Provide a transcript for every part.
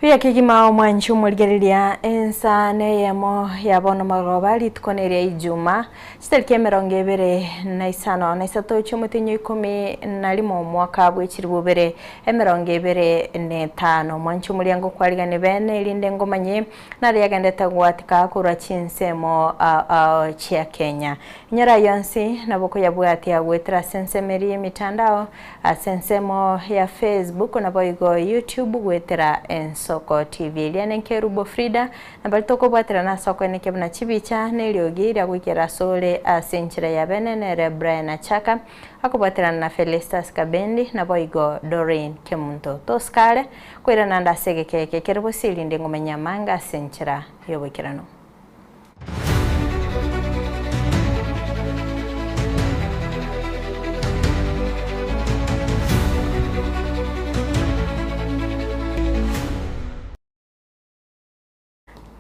Buya kegima omwanchi omorigereria ensa neyemo ya bono marogoba rituko neria ijuma chitariki emerongo ebere na isano na isato chiomotenyi ikomi na rimo omwaka bwe chilifu ibere emerongo ebere na etano. Omwanchi omoriango okwarigani bene erinde ngomanye Nare yagendete gwatika korwa chinsemo chia Kenya. Inyora ayio onsi nabo okoyabwatia goetera ase ensemo eria y'emitandao, ase ensemo ya Facebook naboigo YouTube goetera Ensoko TV. Eria nenkerubo Frida, nabari tokobwaterana ase okoenekia buna chibicha na eriogi ria goikera asore ase enchera ya bene nere Brian Achaka akobwaterana na Felistus Kabendi naboigo Doreen Kemunto. Tosikare. Koirana ande ase egeka eke kere bosio erinde ngomenye amange ase enchera y'oboikeranu.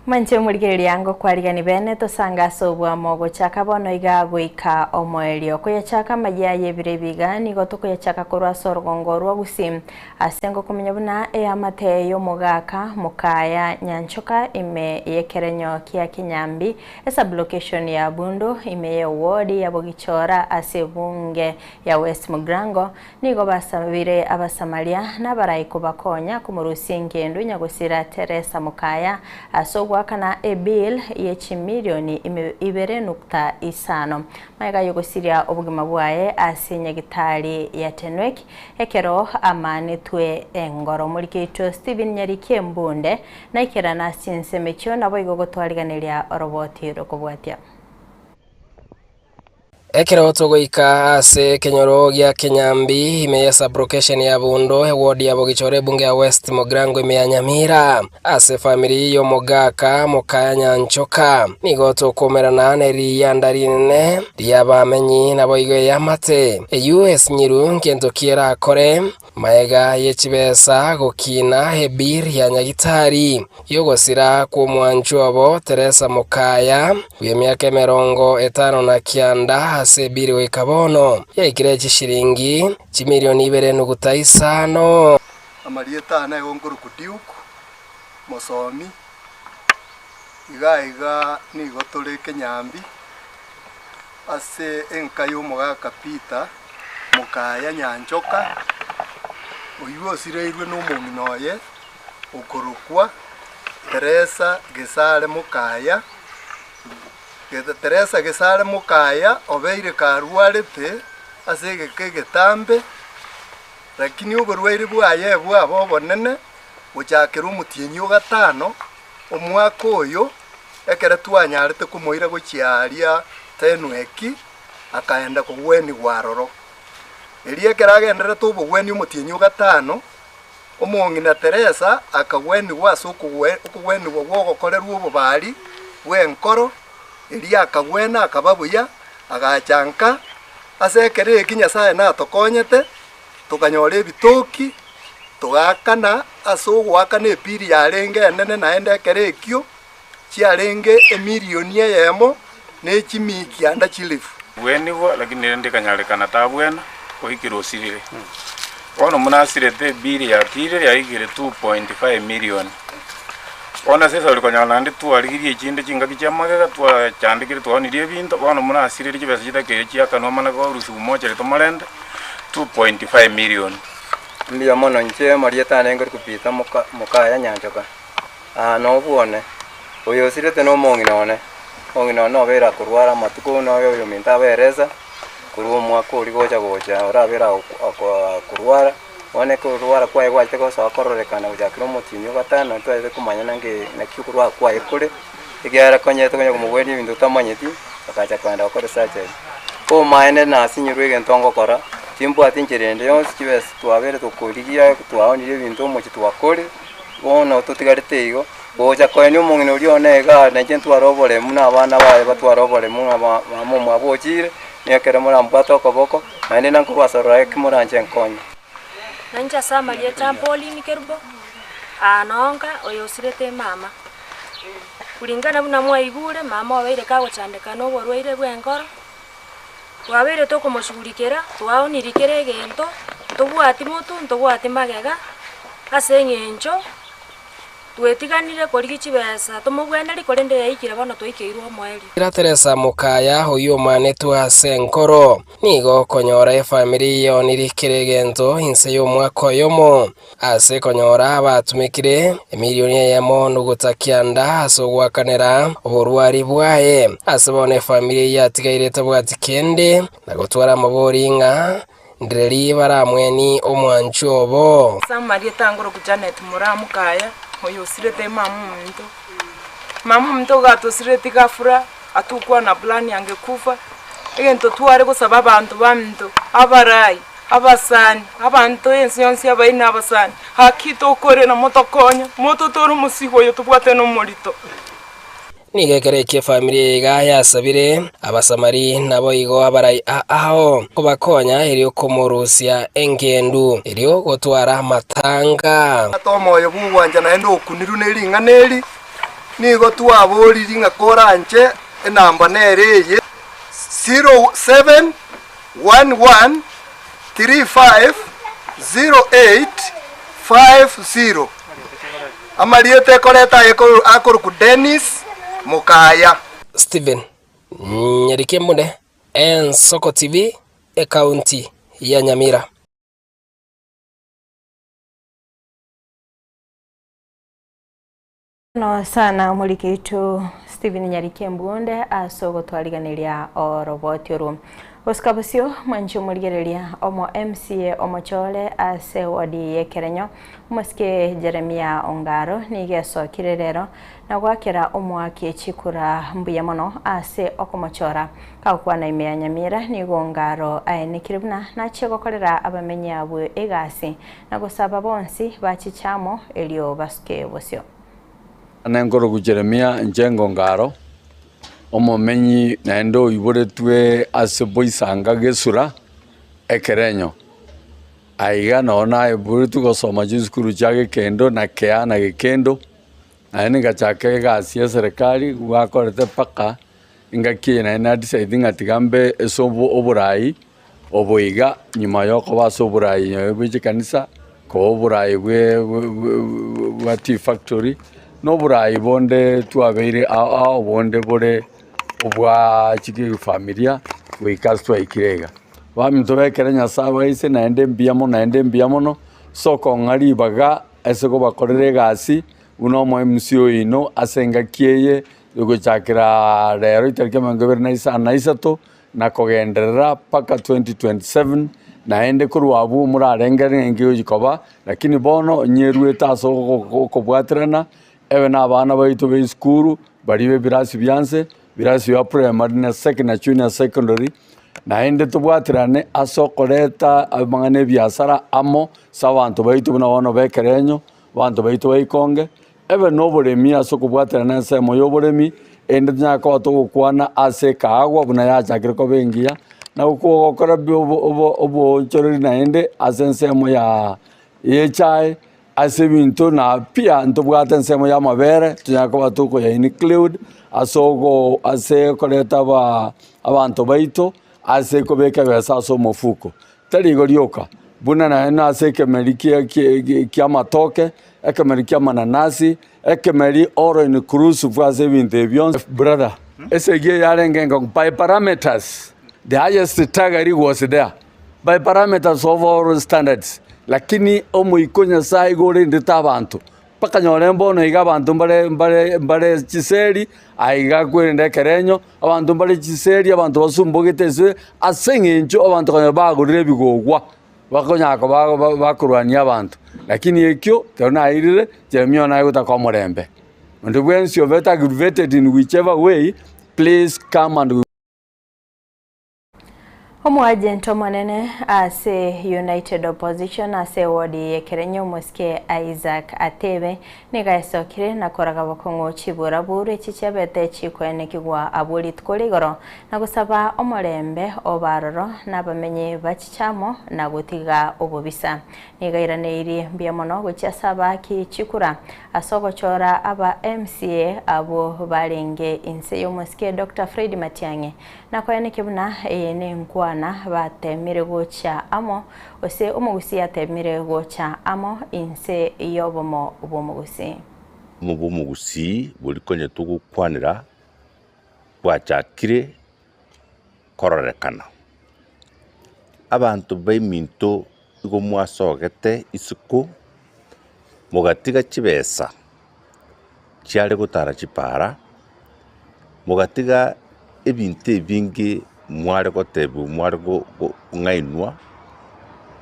Mwanche omorigereria ngokwarigani bene tosange ase obwamo gochaka bono iga goika omoerio. Koyachaka amayia y'ebiro ebi iga nigo tokoyachaka korwa ase orogongo rwa Gusii ase ngokomenya buna eamate y'omogaka Mokaya Nyanchoka ime y'ekerenyo kia Kinyambi esublocation ya Bundu ime y'eward ya Bogichora ase ebunge ya West Mugrango Nigo basabire Abasamaria na abarai kobakonya komorusia engendu nyagosira Teresa Mokaya ase ogoakana ebill ye chimilioni ibere nukta isano magega yogosiria obogima bwaye ase nyagitari ya Tenwek ekero amaanetwe engoro. Omoriki oito Stephen Nyariki Embunde naikerana ase chinsemo echio naboigo gotwariganeria oroboti rokobwatia. Ekero togoika ase ekenyoro gia Kenyambi, ime ye sub-location ya Bundo, eward ya Bogichora ebunge ya West Mugirango ime ya Nyamira, ase efamiri y'omogaka Mokaya Nyanchoka, nigo tokoumerana neriyanda rinene ri'abamenyi naboigo ey'amate, eyio esinyiru ngento ki erakore. Magega ye chibesa gokina ebir ya Nyagitari y'ogosira kw'omwanchwa obo Teresa Mokaya, bw'emiaka emerongo etano na kianda ase ebiri goika bono yaikire chishiringi chimilioni ibere nuguta isano. Amarieta ane igo nkorokwa Duke, mosomi, iga iga nigo tore Kenyambi, Ase enka y'omogaka Peter, mokaya Nyanchoka, oyio osireirwe nomong'ina oye okorokwa Teresa Gesare Mokaya. Teresa Gesare Mokaya obeire karwarete ase egeka egetambe, lakini oborwaire bwaye bwaba obonene gochakera omotienyi o gatano omwaka oyo. Ekero twanyarete komoira gochia aaria Tenweki, akaenda kogwenigwa aroro. Erio ekero agendererete obogwenia omotienyi o gatano, omong'ina Teresa akagwenigwa ase okogwenigwa gw'ogokorerwa obobari bw'enkoro, erio akagwena akaba buya, agacha nka. Ase ekero eki Nyasae natokonyete, tokanyora ebitoki, togaakana ase ogoakana epiri yarenge enene naende ekero ekio chiarenge emilioni eyemo ne chimia kianda chilifu. Bwenigwa, lakini rende ekanyarekana tabwena, oikire osirire. Bono buna asirete ebill yatire yaikire 2.5 million. Bono ase esabari konyora naende twarigirie echinde chingaki chia magega twachandekire twaonirie ebinto, bono buna asirire chibesa chitakeire chiakanwa mana korusiwa mochari tomorente 2.5 million. Mbuya mono inche amarieta ane nkori kopita moka mokaya nyanchoka, aa nobwone, oyo osirete na omong'ina one, omong'ina one obeire akorwara amatuko buna oyo oyominto aberesa, korwa omwaka oria gocha gocha orabere akorwara, bono ekorwara kwaye gwachete gosoa kororekana gochakera omotienyi o gatano ntwaete komanya nki naki okorwara kwaye kore, ekiagera konya tokonya komogwenia ebinto otamanyeti, akacha kogenda gokora esurgery. Omaene nasinyirwe egento ngokora, timbwati enchera ende yonsi chibesa twabeire tokorigia twaonirie ebinto omochie twakorire, bono totigarete igo, gocha koenia omong'ina oria one igaa nainche ntware oboremu na abana baye batware oboremu ng'a ma mama omwabo ochire, nigo ekero morambwate okoboko, naende nankobasarora eki moranche nkonye. Nainche ase amarieta a Pauline Kerubo, aa nonka oyo osirete mama. Kulingana buna mwaigure, mama obeire kagochandeka noborwaire bw'enkoro, twabeire tokomoshughulikera, twaonirie kera egento, ntobwati motwe, ntobwati magega, ase eng'encho. Twetiganire korigia chibesa tomobwenerie, korende yaikire bono twaikeirwe omoerio. Ira Teresa mokaya oyio omanetwe ase enkoro, nigo okonyora efamiri yoniri kera egento inse y'omwaka oyomo, ase konyora abatumekire emilioni eyemo nuguta kianda ase ogoakanera oborwari bwaye. Ase bono efamiri eyio yatigaire etabwati kende, na gotwara amabori ng'a Ndireri baramweni omwanchwa obo. Ase amarieta angoroku Janet Moraa mokaya, oyo osirete mama ominto. Mama ominto iga atosireti ghafla, hatukua na plan angekufa, egento tware gosaba abanto baminto, abarai, abasani, abanto ense yonsi abairi na abasani, haki tokore na motokonye, mototore omosigo oyo tobwate na omorito. Nigo ekero ekio efamiri eye iga yasabire Abasamari naboigo abarai ao kobakonya erio komorusia engendu, erio gotwara amatanga. Ate omoyo bw'ogwancha naende okunirwe ne ring'ana eri, nigo twaboriri ng'a koranche enamba nere eye, 0711350850. Amarieta ekoreta aye akorokwa Dennis Mokaya. Stephen Nyarikembunde, Ensoko TV, Ekaunti ya Nyamira. No sana omoriki oito Stephen Nyarikembunde ase ogotwariganeria oroboti orwo. Gosika bosio mwanche omorigereria omo MCA omochore ase ward y'Ekerenyo Omosike Jeremia Ongaro nigo esokire rero na goakera omoaki chikura mbuya mono ase okomochora. Kagokwana ime ya Nyamira nigo Ongaro aenekire buna nachie gokorera abamenyi abwo egasi na gosaba bonsi bachiche amo erio basuke bosio. Ane nkorokwa Jeremia Njengo Ongaro, omomenyi naende oiboretwe ase Boisanga Gesura, Ekerenyo. Aiga noo naiboretwe gosoma chisukuru chia gekendo na kea na gekendo, naende ngachaka egasi ya eserekari gwakorete mpaka engaki eye naende na decide ng'a tiga mbe ase oborai obo iga nyuma ya okoba ase oborai nonye bwe chikanisa, koba oborai bwa tea factory, na oborai bonde twabeire ao ao bonde bore obwa chifamilia goika ase twaikire iga. Baminto bekere Nyasae baise naende mbuya mono naende mbuya mono, ase okong'a ribaga ase kobakorera egasi buna omo MC oino ase engaki eye egochakera rero etariki emerongo ebere na isano na isato na kogenderera mpaka 2027 naende korwa abwo morarengereri ng'a inki egochi koba, lakini bono nyeruete ase okobwaterana ebe na abana baito ba esukuru baria ba ebirasi bia nse, ebirasi bia primary na na junior secondary. Naende tobwaterane ase okoreta amang'ana ebiasara amo ase abanto baito buna bono ba ekerenyo, abanto baito ba ikonge, ebe na oboremi ase okobwaterana ensemo ya oboremi, erinde tonyare koba togokwana ase ekaagwa buna yachakire koba engiya, na gokora oboonchoreri naende ase ensemo ya echae. Ase ebinto na pia ntobwate ensemo y'amabere, tonyare koba tokoya include ase ogo ase okoreta aba abanto baito ase kobeka ebesa ase omofuko. Tari igo rioka, buna naende na ase ekemeri kia kia kia amatoke, ekemeri kia amananasi, ekemeri all inclusive ase ebinto ebi bionsi. Brother, esegi eye yarenge enkong'u by parameters, the highest tagari was there. By parameters of all standards, lakini omoika o Nyasaye igo orendete abanto, mpaka nyore mbono iga abanto mbare mbare mbare chiseri, aiga kwerenda ekerenyo, abanto mbare chiseri, abanto basumbogete ase ase eng'encho abanto konyora bagorire ebigogwa, bakonyara koba ba bakorwania abanto. Lakini ekio, ekero nairire, Jeremia one agotaka omorembe. Onde bwensi obete aggravated in whichever way, please come and. Omoagent omonene ase United Opposition ase eward y'Ekerenyo omosike Isaac Atebe nigo aesokire na koraga bokong'u chiburaburu echi chiabete chikoenekigwa abwo rituko rigoro na gosaba omorembe obe aroro na abamenyi bachiche amo na gotiga obobisa. Nigo airaneirie mbuya mono gochia ase abaaki chikura ase ogochora aba MCA abwo barenge inse y'omosike Doctor Fred Matiang'i Nakoeneke buna eye nenkwana bateemire gocha amo, gose omogusii ateemire gocha amo inse y'obomo bw'omogusii. Omogusii boria konya togokwanera bwachakire kororekana. Abanto b'eminto igo mwasogete isiko, mogatiga chibesa chiare gotara chipara, mogatiga ebinto ebinge mware gotebiwa mware kong'ainwa,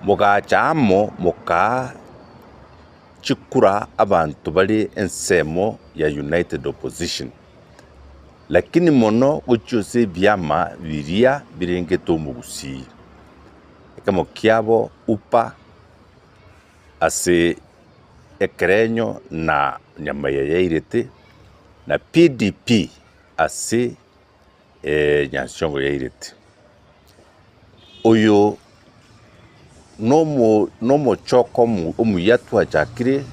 mogacha amo mokaa chikura abanto bare ensemo ya United Opposition. Lakini mono gochia ase ebiama biria birengete omogusii, ekemo kiabo UPA ase ekerenyo na nyamaiya yairete, na PDP ase Nyansiongo yairete. Oyo nomochoko omuya twachakire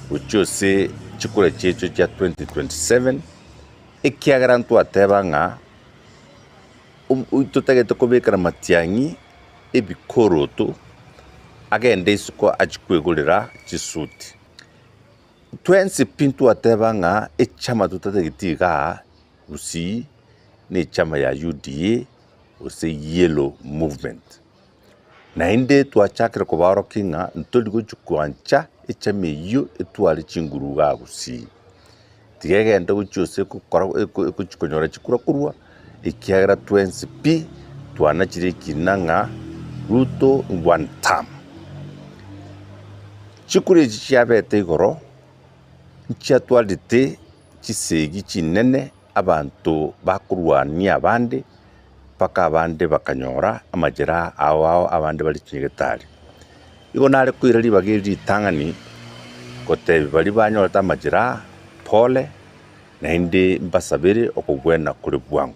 gochia ase chikura chiaito chia 2027, ekiagera ntwateba ng'a totagete kobekera matiang'i ebikoroto agende isiko achie kwegorera chisuti. Twensi pi ntwateba ng'a echama totatageti igaa Gusii nechama ya UDA gose Yellow Movement. Naende twachakire kobaorokia ng'a ntori gochia koancha echama eyio etware chinguru igaa Gusii. Tiga egende gochia ase egokora egochia konyora chikura korwa, ekiagera twensi pi twanachire ekina ng'a Ruto one term. Chikura echi chiabete igoro, nchiatwarete chisegi chinene abanto bakorwania abande, mpaka abande bakanyora amajeraha ao ao abande bare chinyegetari. Igo nare koira ribaga eri ritang'ani gotebia baria banyorete amajeraha pole, naende mbasabere okogwena kore bwango.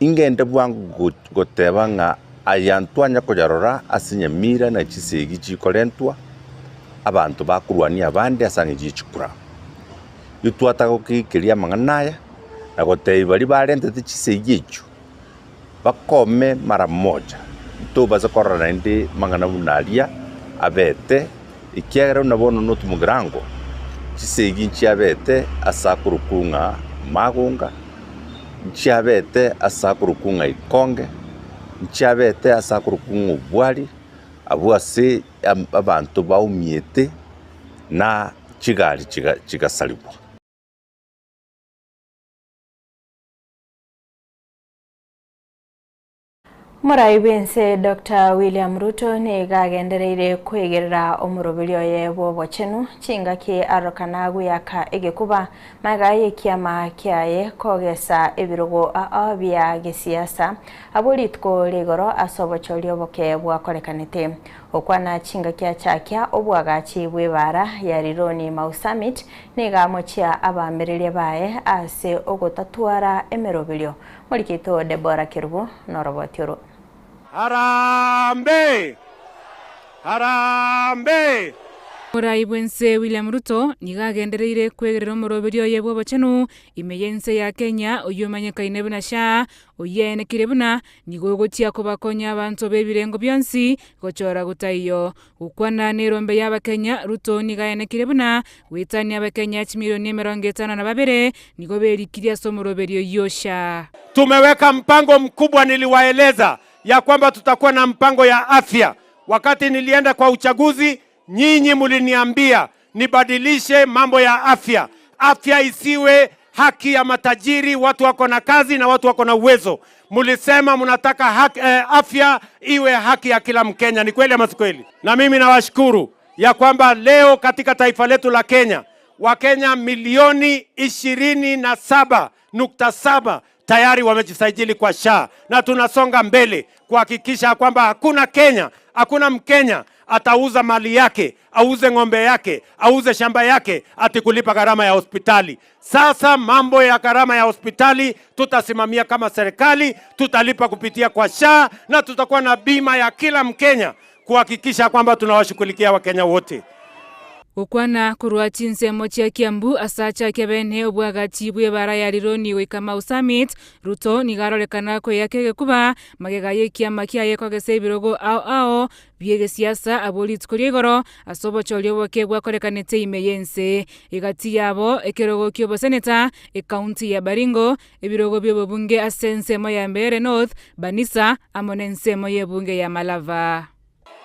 Ingende bwango goteba ng'a aya ntwanya koyarora ase nyamira na chisegi chikorentwa, abanto bakorwania abande ase eng'encho ye chikura. Intwatagokikeria amang'ana aya na gotebia baria barentete chisegi echio, bakome mara moja, ntobasa korora naende amang'ana buna aria abete, ekiagera buna bono notomogirango, chisegi nchiabete ase akorokwa ng'a Magonga. Nchiabete ase akorokwa ng'a Ikonge, nchiabete ase akorokwa ng'a Obwari, abwo ase abanto baumiete na chigari chigasarigwa. Morai bw'ense Doctor William Ruto nigo agendereire kwegerera omoroberi oye bw'obochenu chingaki arorokana goyaka egekuba magega y'ekiama kiaye kogesa ebirogo ao bia gesiasa abwo rituko rigoro ase obochori oboke bwakorekanete. Gokwana chingaki achakia obwagachi bw'ebaara ya Rironi Mau Summit nigo amochia abaamereria baye ase ogotatwara emeroberio Morikito Debora Kerubo noroboti oro. Harambee! Harambee! Omorai bw'ense William Ruto nigo agendereire kwegerera omoroberio oye bw'obochenu ime y'ense ya Kenya oyio omanyekaine buna SHA, oyio aenekire buna nigo ogochia kobakonya abanto b'ebirengo bionsi gochora gotaiyo. Gokwana nerombe y'Abakenya, Ruto nigo aenekire buna goetania Abakenya chimilioni 52 nigo berikirie ase omoroberio oyio SHA. Tumeweka mpango mkubwa, niliwaeleza ya kwamba tutakuwa na mpango ya afya. Wakati nilienda kwa uchaguzi, nyinyi mliniambia nibadilishe mambo ya afya, afya isiwe haki ya matajiri, watu wako na kazi na watu wako na uwezo. Mlisema mnataka haki, eh, afya iwe haki ya kila Mkenya. Ni kweli ama si kweli? Na mimi nawashukuru ya kwamba leo katika taifa letu la Kenya Wakenya milioni 27.7 tayari wamejisajili kwa SHA na tunasonga mbele kuhakikisha kwamba hakuna Kenya, hakuna Mkenya atauza mali yake, auze ng'ombe yake, auze shamba yake ati kulipa gharama ya hospitali. Sasa mambo ya gharama ya hospitali tutasimamia kama serikali, tutalipa kupitia kwa SHA na tutakuwa na bima ya kila Mkenya kuhakikisha kwamba tunawashughulikia Wakenya wote. Gokwana korwa chinsemo chia Kiambu ase achake bene obwagachi bw'ebara ya Rironi goika Mau Summit, Ruto nigo arorekana kweyaka egekuba magega y'ekiama kiaye kogesa ebirogo ao ao bi'egesiasa abwo rituko ria igoro ase obochori oboke bwakorekanete ime y'ense. Egati yabo ekerogo ki'oboseneta, ekaunti ya Baringo, ebirogo bi'obobunge ase ensemo ya Mbeere North, Banisa, amo nensemo y'ebunge ya Malava.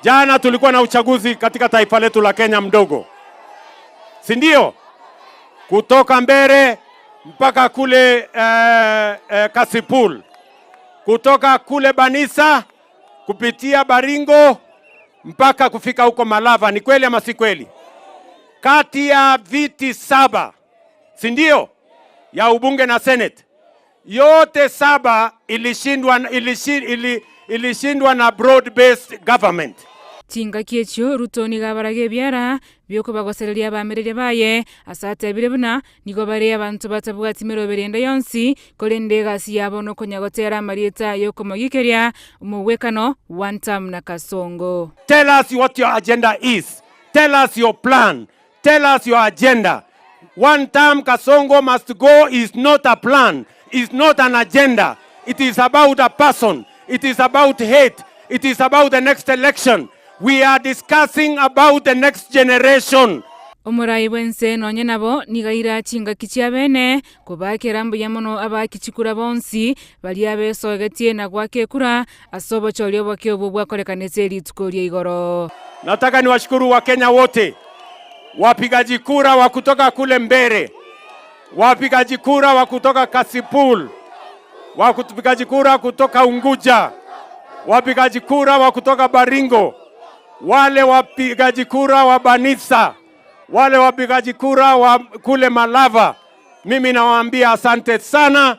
Jana tulikuwa na uchaguzi katika taifa letu la Kenya mdogo, si ndio? Kutoka Mbeere mpaka kule Kasipul, kutoka kule Banisa kupitia Baringo mpaka kufika huko Malava. Ni kweli ama si kweli? Kati ya viti 7, si ndio, ya ubunge na senate, yote 7 ilishindwa na broad based government. Chingaki echio Ruto nigo abaraga ebiara biokobagosereria abamereria baye ase atebire buna nigo bare abanto batabwati meroberi ende yonsi korende egasi yabo nokonyagotera amarieta yokomogikeria omogwekano one term na Kasongo. Tell us what your agenda is. Tell us your plan. Tell us your agenda. One term Kasongo must go is not a plan. It's not an agenda. It is about a person. It is about hate. It is about the next election. We are discussing about the next generation. Omorai bwense nonye nabo nigaira chingaki chia bene kobakera mbuya mono abakichikura bonsi baria besogetie na gwakekura ase obochori oboke obwo bwakorekanete rituko ria igoro. Nataka niwashukuru Wakenya wote, wapigaji kura wa kutoka kule Mbeere, wapigaji kura wa kutoka Kasipul, wapigaji kura kutoka Unguja, wapigaji kura wa kutoka Baringo, wale wapigaji kura wa Banisa, wale wapigaji kura wa kule Malava. Mimi nawaambia asante sana.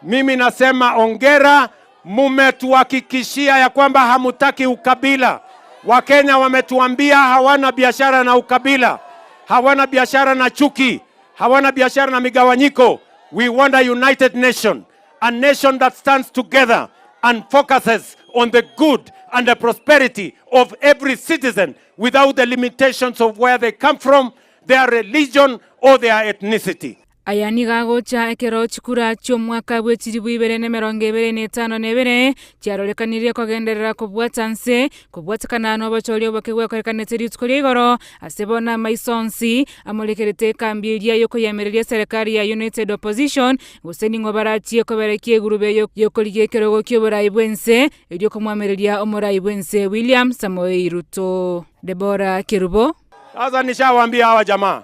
Mimi nasema ongera, mumetuhakikishia ya kwamba hamutaki ukabila. Wakenya wametuambia hawana biashara na ukabila, hawana biashara na chuki, hawana biashara na migawanyiko. We want a united nation, a nation that stands together and focuses on the good and the prosperity of every citizen without the limitations of where they come from, their religion or their ethnicity. Aya nigagocha ekero chikura chi'omwaka bw'echiribu ibere na emerongo ebere na etano na ebere chiarorekanirie kogenderera kobwata nse kobwatekana na obochori oboke bwakorekanete rituko ria igoro ase bono amaiso onsi amorekerete ekambi eria yokoyemereria serikali ya United Opposition gose ning'o barachie koberekia egurube yokorigia ekerogo ki'oborai bwense erio komwamereria omorai bwense William Samoei Ruto. Deborah Kerubo. Sasa nishawaambia hawa jamaa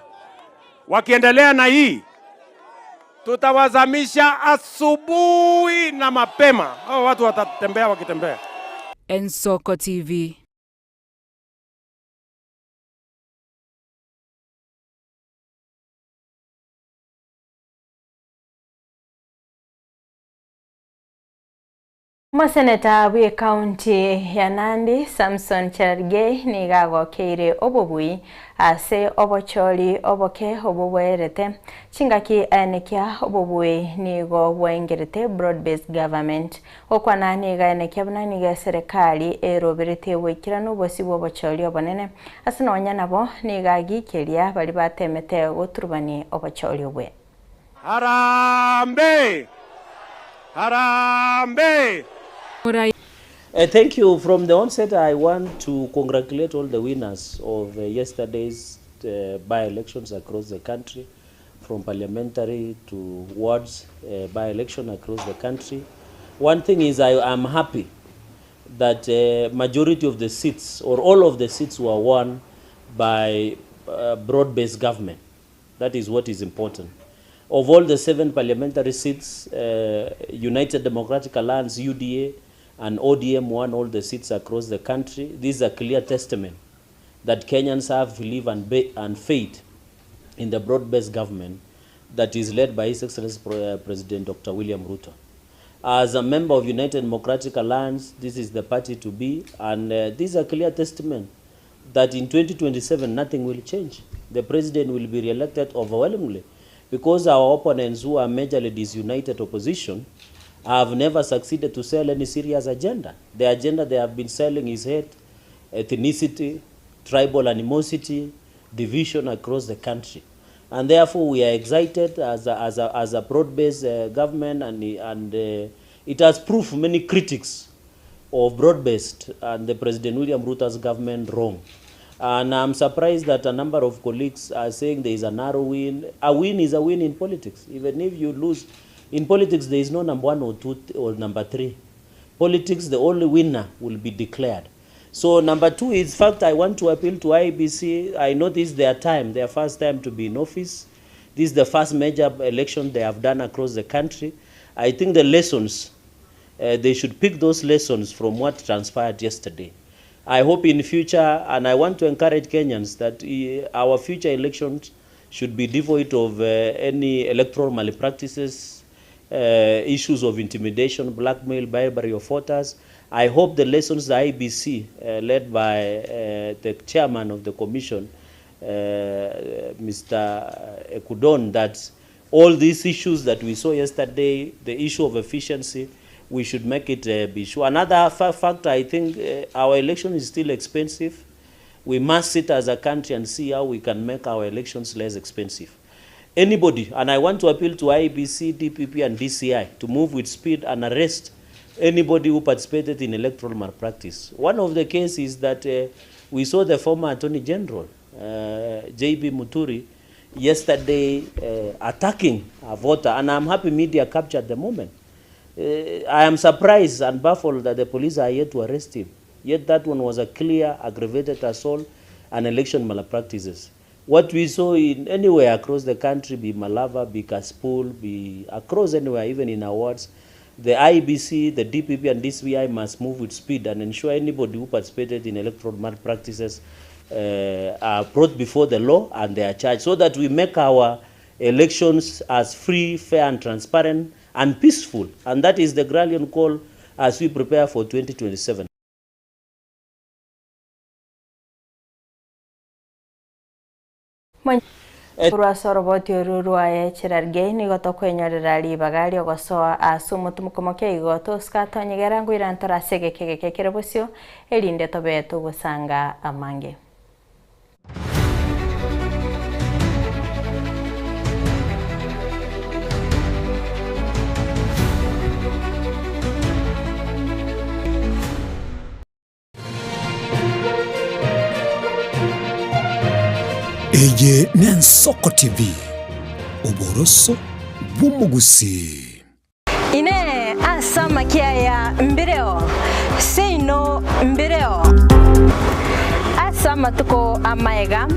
wakiendelea na hii tutawazamisha asubuhi na mapema. Hao watu watatembea wakitembea. Ensoko TV. Omoseneta bwe county ya Nandi Samson Cherargei nigo agokeire obobui ase obochori oboke obobwerete chingaki aenekia obobui nigo bwaengerete broad based government okwana nigo aenekia buna nigo serikali eroberete goikera obosi bwa obochori obonene ase nonya nabo nigo agikeria bari batemete goturubani obochori obwe. Harambee! Harambee! Thank you. From the onset, I want to congratulate all the winners of yesterday's by-elections across the country, from parliamentary to wards by-election across the country. One thing is I am happy that majority of the seats, or all of the seats, were won by broad-based government. That is what is important. Of all the 7 parliamentary seats, United Democratic Alliance, UDA, and ODM won all the seats across the country. This is a clear testament that Kenyans have belief and faith in the broad-based government that is led by His Excellency President Dr. William Ruto. As a member of United Democratic Alliance, this is the party to be, and this is a clear testament that in 2027 nothing will change. The president will be re-elected overwhelmingly, because our opponents, who are majorly disunited opposition, have never succeeded to sell any serious agenda. The agenda they have been selling is hate, ethnicity, tribal animosity, division across the country. And therefore we are excited as a, as a, as a broad-based government and, and it has proved many critics of broad-based and the President William Ruto's government wrong. And I'm surprised that a number of colleagues are saying there is a narrow win. A win is a win in politics. Even if you lose, in politics there is no number one or two or number three. Politics, the only winner will be declared. So number two is, fact, I want to appeal to IEBC. I know this is their time, their first time to be in office. This is the first major election they have done across the country. I think the lessons, they should pick those lessons from what transpired yesterday. I hope in future, and I want to encourage Kenyans that our future elections should be devoid of any electoral malpractices, issues of intimidation, blackmail, bribery of voters. I hope the lessons the IEBC, led by the chairman of the commission, Mr. Ekudon, that all these issues that we saw yesterday, the issue of efficiency, we should make it be sure. Another factor, I think our election is still expensive. We must sit as a country and see how we can make our elections less expensive. Anybody, and I want to appeal to IEBC, DPP, and DCI to move with speed and arrest anybody who participated in electoral malpractice. One of the cases is that we saw the former Attorney General, J.B. Muturi, yesterday attacking a voter, and I'm happy media captured the moment. I am surprised and baffled that the police are yet to arrest him. Yet that one was a clear aggravated assault and election malpractices. What we saw in anywhere across the country, be Malava, be Kasipul, be across anywhere, even in our wards, the IEBC, the DPP and DCI must move with speed and ensure anybody who participated in electoral malpractices are brought before the law and they are charged, so that we make our elections as free, fair and transparent and peaceful. And that is the rallying call as we prepare for 2027. Korwa ase oroboti oru rwaye Cherargei nigo tokwenyorera ribaga riogosoa ase omotumoka moke igo tosika tonyegera ngoira ntore ase egeka egeke kere bosio erinde tobe togosanga amange. Eye n'Ensoko TV, oboroso bw'omogusii. Inee! Ase amakia aya mbireo? Seino mbireo. Ase amatuko amaega,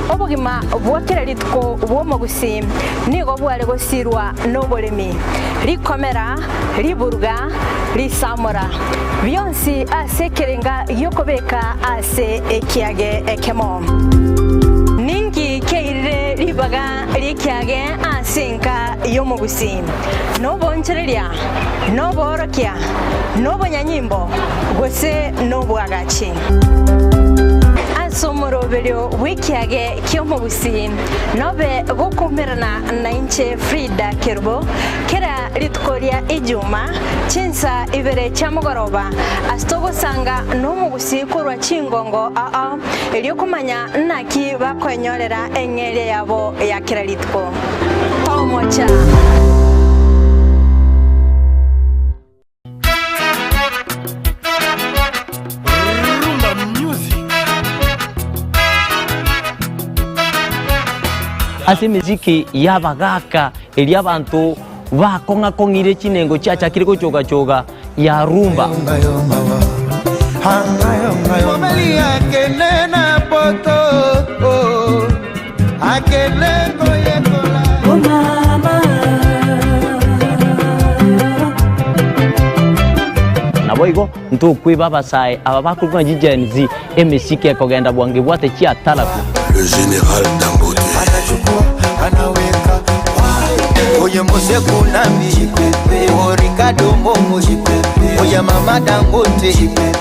obogima bwa kera rituko bw'omogusii nigo bware gosirwa noboremi, rikomera, riburuga, risamora, bionsi ase ekerenga gi'okobeka ase ekiage ekemo. Ninki kiairire ribaga ri'ekiage ase enka y'omogusii? Nobonchereria, noboorokia, nobonyanyimbo, gose nobwagachi? Ase omoroberio bw'ekiage ki'omogusii nobe gokoumerana nainche Frida Kerubo kera rituko ria Ijuma chinsa ibere chia mogoroba ase togosanga nomogusii korwa chingongo ao erio komanya naki bakoenyorera eng'eria yabo ya kera rituko. Tomocha. Rumba music. Ase emesiki y'abagaaka eria abanto bakong'a-kong'ire chinengo chiachakire gochoga-choga ya rumba. Mobali akende na poto oh, akende koyekola oh, mama. Naboigo ntokweba abasae aba bakorokwa ng'a Gen Z, emesiki ekogenda bwango ebwate chiatarabu. Le General Dangote. Anachukua, anaweka Oye Mose Kunambi O Ricardo Momo Oye Mama Dangote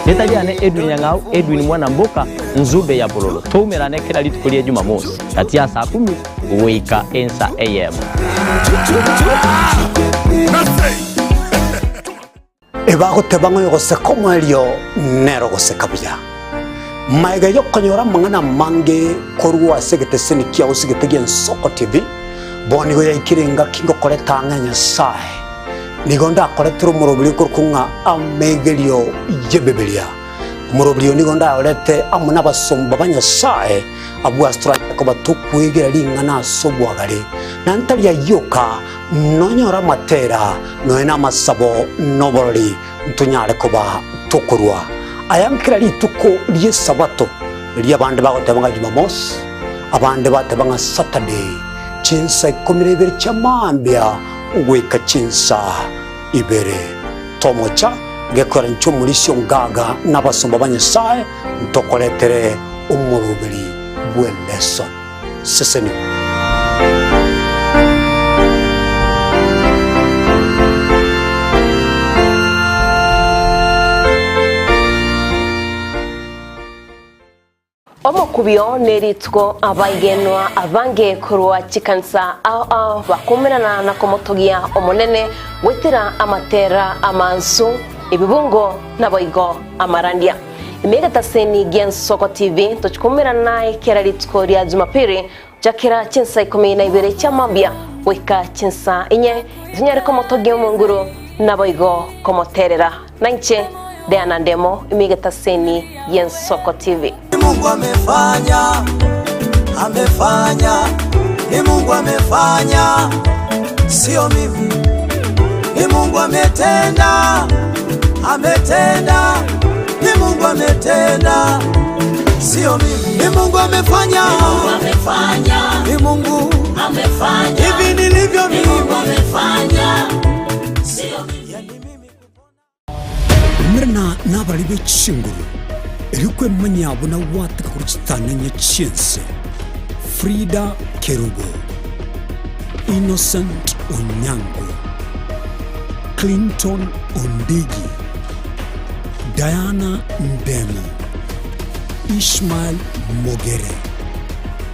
Reta riane Edwin Nyang'au, Edwin Mwanamboka, Nzube ya Bololo. Toumerane kera rituko ria Jumamosi gati ya saa kumi goika ensa eyemo. Ebagoteba ng'a oyogoseka omoerio nere ogoseka buya. Magega y'okonyora amang'ana amange korwa ase egeteseni kiao ase egete gi'Ensoko TV, bono nigo yaikire engaki ngokoreta ang'e Nyasae. Nigo ndakoretere omoroberi okorokwa ng'a Amegerio y'Ebibilia. Omoroberi oyo nigo ndayorete amo nabasomba ba Nyasae, abwo ase toranyare koba tokwegera ring'ana ase obwagare, na ntari ayio oka, nonyore amatera, nonya namasabo, na oborori, ntonyare koba tokorua aya kera rituko ri'Esabato, erio abande bagoteba ng'a Jumamosi, abande bateba ng'a Saturday, chinsa ikomi na ibere chia mambia goika chinsa ibere. Tomocha gekora inche omorisia ongaga na abasomba ba Nyasae ntokoretere omoroberi bw'eleson. Sesenigwa. Omokubio nerituko abaigenwa abange korwa chikanisa ao ao bakomerana na komotogia Omonene goetera amatera amansu, ebibungo naboigo amarandia. Ime egetaseni gi'Ensoko TV tochikomerana naye kera rituko ria Jumapili gochakera chinsa ikomi na ibere chia mambia goika chinsa inye, tonyare komotogia Omonguru naboigo komoterera. Nainche Diana Ndemo ime egetaseni gi'Ensoko TV. Ni Mungu amefanya, amefanya, ni Mungu amefanya, sio mimi. Ni Mungu ametenda, ametenda, ni Mungu ametenda, sio mimi. Ni Mungu amefanya, ni Mungu amefanya, ni Mungu amefanya, hivi nilivyo mimi, ni Mungu amefanya, sio mimi. Umerana nabarari be chinguru, erio kwemanyia buna gwateka korwa chitananya chi'ense. Frida Kerubo, Innocent Onyango, Clinton Ondigi, Diana Ndemo, Ishmael Mogere,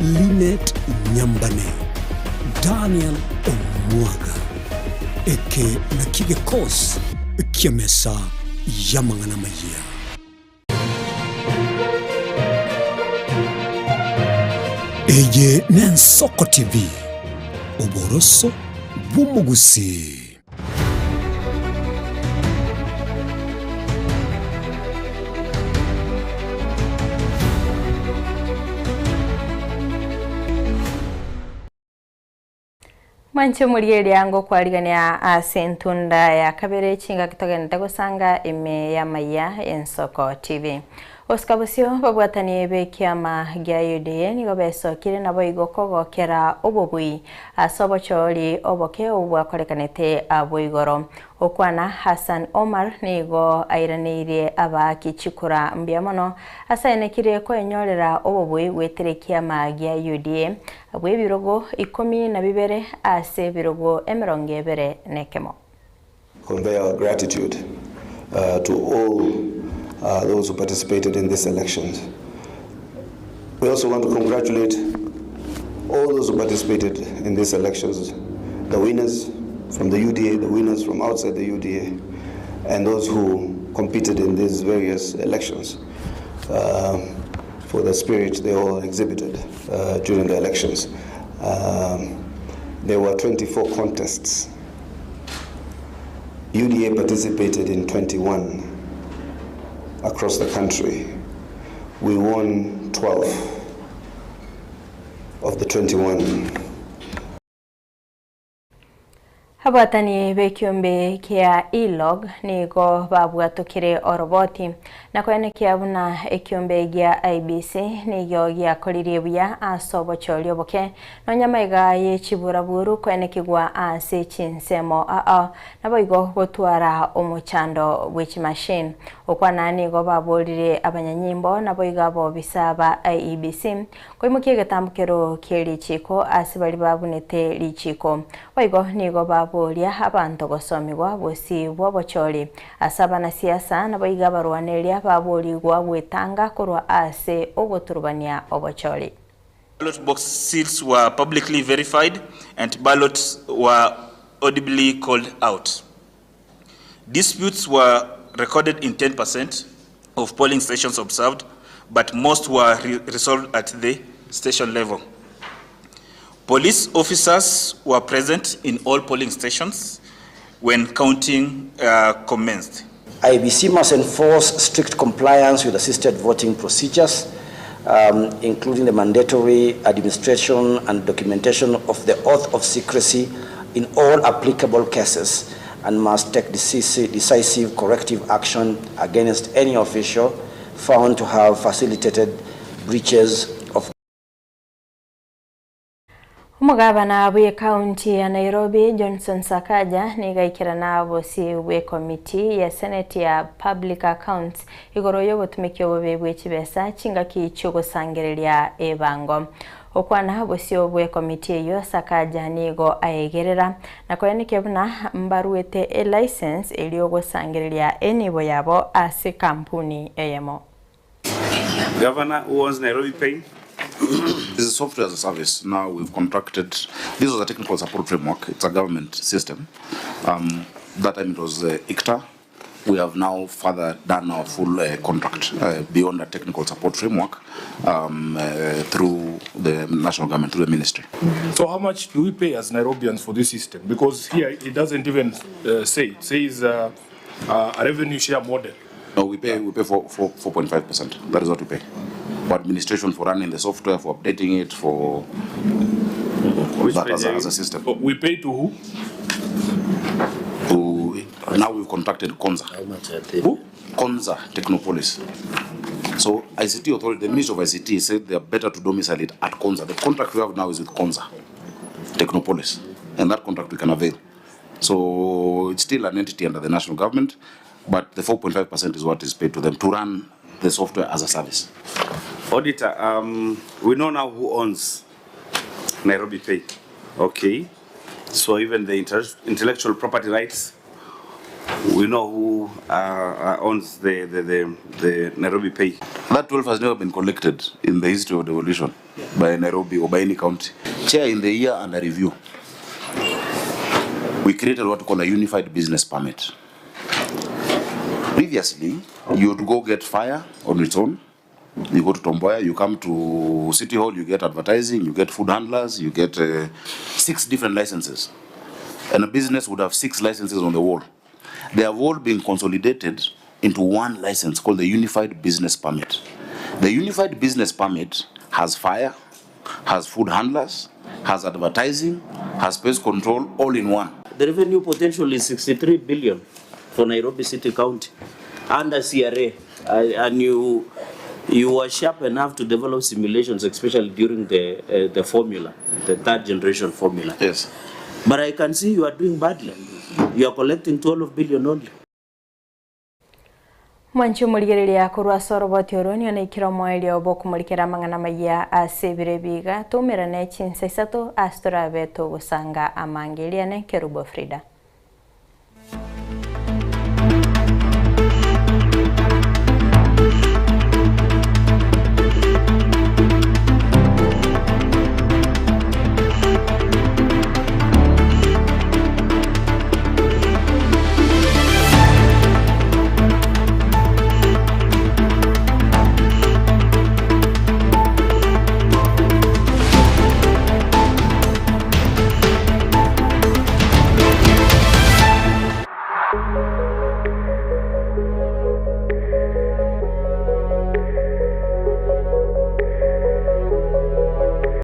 Linet Nyambane, Daniel Omwaga. Eke nakio gekosi ki'emesa y'amang'ana amayia. Eye n'Ensoko TV, oboroso bw'omogusii. Mwanche omorigereria ngokwarigania ase entunda ya kabere chingaki togenderete gosanga ime y'amaiya y'Ensoko TV. Gosika bosio babwatani b'ekiama gia UDA nigo besokire naboigo kogokera obobui ase obochori oboke obwo bwakorekanete abwo igoro. Gokwana Hassan Omar nigo airaneirie abaaki chikura mbuya mono ase aenekire koenyorera obobui goetera ekiama gia UDA bw'ebirogo ikomi na bibere ase ebirogo emerongo ebere nekemo. Convey our gratitude to all those who participated in these elections. We also want to congratulate all those who participated in these elections, the winners from the UDA, the winners from outside the UDA, and those who competed in these various elections for the spirit they all exhibited during the elections. There were 24 contests. UDA participated in 21 across the country. We won 12 of the 21. Abwatani b'ekiombe kia E-Log nigo babwatokire oroboti na koenekia buna ekiombe gia IEBC nigo giakoririe buya ase obochori oboke nonya maiga ye chiburaburu koenekigwa ase chinsemo ao Naboigo gotwara omochando bwe chimashini. Okwana nigo baborire abanyanyimbo naboigo abobisa ba IEBC koimokia egetambokero kie richiiko ase baria babunete richiiko. Boigo nigo baboria abanto gosomigwa bosio bw'obochori ase abanasiasa naboigo abarwaneria baborigwa gwetanga korwa ase ogoturubania obochori. Ballot box seals were publicly verified and ballots were audibly called out. Disputes were recorded in 10% of polling stations observed, but most were re resolved at the station level. Police officers were present in all polling stations when counting uh, commenced. IEBC must enforce strict compliance with assisted voting procedures, um, including the mandatory administration and documentation of the oath of secrecy in all applicable cases, and must take decisive, decisive corrective action against any official found to have facilitated breaches of Omogabana bw'Ekaunti ya Nairobi Johnson Sakaja nigo aikerana bosio bw'ekomiti ya Senate ya Public Accounts igoro y'obotumeki obobe bwe chibesa chingaki chi'ogosangereria ebango. Okwana bosio bw'ekomiti eyio Sakaja nigo aegerera na koenekia buna mbaruete elicense erio gosangereria enibo yabo ase ekampuni eyemo. Governor who owns Nairobi Pay. This is software as a service. Now we've contracted, this was a technical support framework. It's a government system. Um, that time it was uh, ICTA. We have now further done our full contract beyond a technical support framework um, through the national government, through the ministry. So how much do we pay as Nairobians for this system? Because here it doesn't even say. It says a revenue share model. No, we pay we pay for, for 4.5%. That is what we pay. For administration, for running the software, for updating it, for Which that as a, page are as a you? system. We pay to who? To, now we've contracted Konza. How much are they? Who? Konza Technopolis. So ICT authority, the Ministry of ICT said they are better to domicile it at Konza. The contract we have now is with Konza Technopolis, and that contract we can avail. So it's still an entity under the national government, but the 4.5% is what is paid to them to run the software as a service. Auditor, um, we know now who owns Nairobi Pay. Okay. So even the intellectual property rights, we know who owns the, the, the, the Nairobi Pay. That wealth has never been collected in the history of devolution by Nairobi or by any county. Chair, in the year under review, we created what we call a unified business permit. Previously, you'd go get fire on its own. You go to Tom Mboya, you come to City Hall, you get advertising, you get food handlers, you get 6 different licenses. And a business would have 6 licenses on the wall. They have all been consolidated into one license called the Unified Business Permit. The Unified Business Permit has fire, has food handlers, has advertising, has pest control, all in one. The revenue potential is 63 billion for Nairobi City County under CRA. And you, you were sharp enough to develop simulations, especially during the, the formula, the third generation formula. Yes. But I can see you are doing badly. You are collecting 12 billion only. Mwanchi omorigereria korwa ase oroboti oro nigo naikire omoerio bw'okomorikera amang'ana amaya ase ebiro ebi iga toumerane chinsa isato ase torabe togosanga amange Eliane Kerubo Frida.